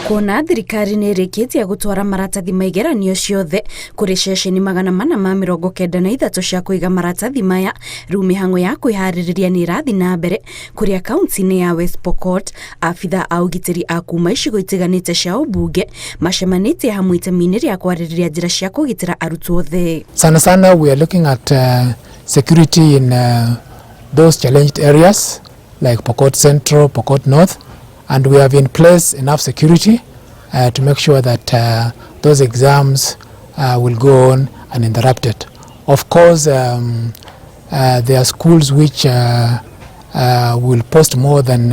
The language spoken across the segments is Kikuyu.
Kuona thirikari nĩ ĩrĩkĩtie gũtwara maratathi ma igeranio ciothe kũrĩ ceceni 493 cia kũiga maratathi maya, rĩu mĩhang'o ya kwĩharĩrĩria nĩ ĩrathiĩ na mbere kũrĩa kaunti-inĩ ya West Pokot abitha a ũgitĩri a kuma icigo itiganĩte cia ũmbunge macemanĩtie hamwe itemi-inĩ rĩa kwarĩrĩria njĩra cia kũgitĩra arutwo othe. Sana sana we are looking at security in those challenged areas like Pokot Central, Pokot North, and we have in place enough security to make sure that those exams will go on uninterrupted. Of course, there are schools which will post more than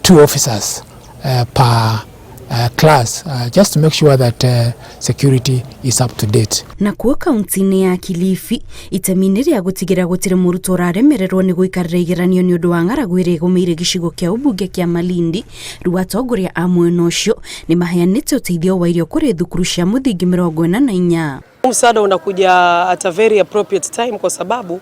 two officers per class just to make sure that security is up to date. Nakuo kaunti-inĩ ya Kilifi, itemi-inĩ rĩa gũtigĩra gũtirĩ mũrutwo ũraremererwo nĩ gũikarĩra igeranio nĩ ũndũ wa ng'aragu ĩrĩa ĩgũmĩire gĩcigo kĩa ũmbunge kĩa Malindi, rĩu atongoria a mwena ũcio nĩ maheanĩte ũteithio wa irio kũrĩ thukuru cia mũthingi 44. Msaada unakuja at a very appropriate time kwa sababu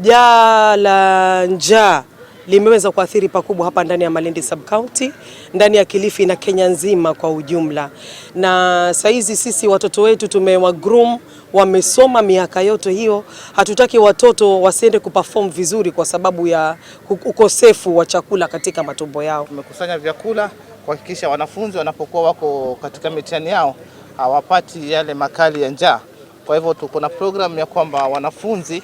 jaa la njaa limeweza kuathiri pakubwa hapa ndani ya Malindi Sub County, ndani ya Kilifi na Kenya nzima kwa ujumla. Na saizi sisi watoto wetu tumewa groom, wamesoma miaka yote hiyo. Hatutaki watoto wasiende kuperform vizuri kwa sababu ya ukosefu wa chakula katika matumbo yao. Tumekusanya vyakula kuhakikisha wanafunzi wanapokuwa wako katika mitihani yao hawapati yale makali ya njaa. Kwa hivyo tuko na program ya kwamba wanafunzi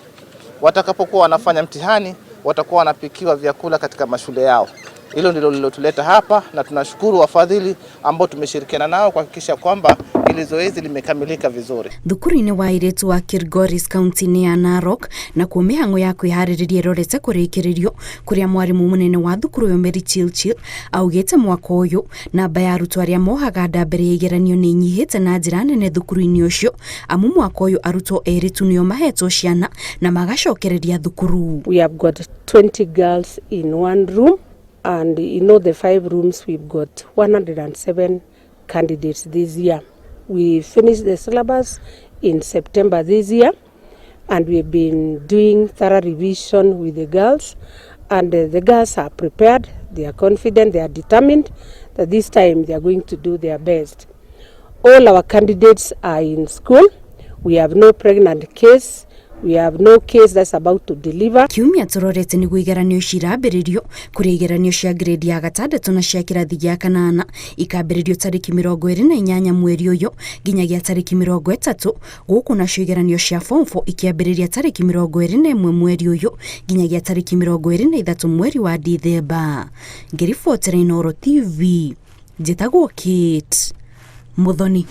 watakapokuwa wanafanya mtihani watakuwa wanapikiwa vyakula katika mashule yao. Hilo ndilo lililotuleta hapa na tunashukuru wafadhili ambao tumeshirikiana nao kuhakikisha kwamba hili zoezi limekamilika vizuri. Thukuru-inĩ wa airĩtu wa Kilgoris kaunti-inĩ ya Narok, nakuo mĩhang'o ya kwĩharĩrĩria ĩrorete kũrĩkĩrĩrio, kũrĩa mwarimũ mũnene wa thukuru ĩyo Mary Chilchil augĩte mwaka ũyũ namba ya arutwo arĩa mohaga nda mbere ya igeranio nĩ inyihĩte na njĩra nene thukuru-inĩ ũcio, amu mwaka ũyũ arutwo erĩ tu nĩo mahetwo ciana na magacokereria thukuru. We have got 20 girls in one room, and in all the five rooms we've got 107 candidates this year. We finished the syllabus in September this year, and we've been doing thorough revision with the girls, and the girls are prepared, they are confident, they are determined that this time they are going to do their best. All our candidates are in school. We have no pregnant case. We have no case that's about to deliver. Kiumia tũrorete nĩguo igeranio ici irambĩrĩrio, kũrĩa igeranio cia grade ya gatandatũ na cia kĩrathi gĩa kanana ikambĩrĩrio tarĩki 28 mweri ũyũ nginyagia tarĩki 30, gũkũ nacio igeranio cia form 4 ikĩambĩrĩria tarĩki 21 mweri ũyũ nginyagia tarĩki 23 mweri wa Dithemba. Ngĩribotera Inooro TV, njĩtagwo Kate Muthoni.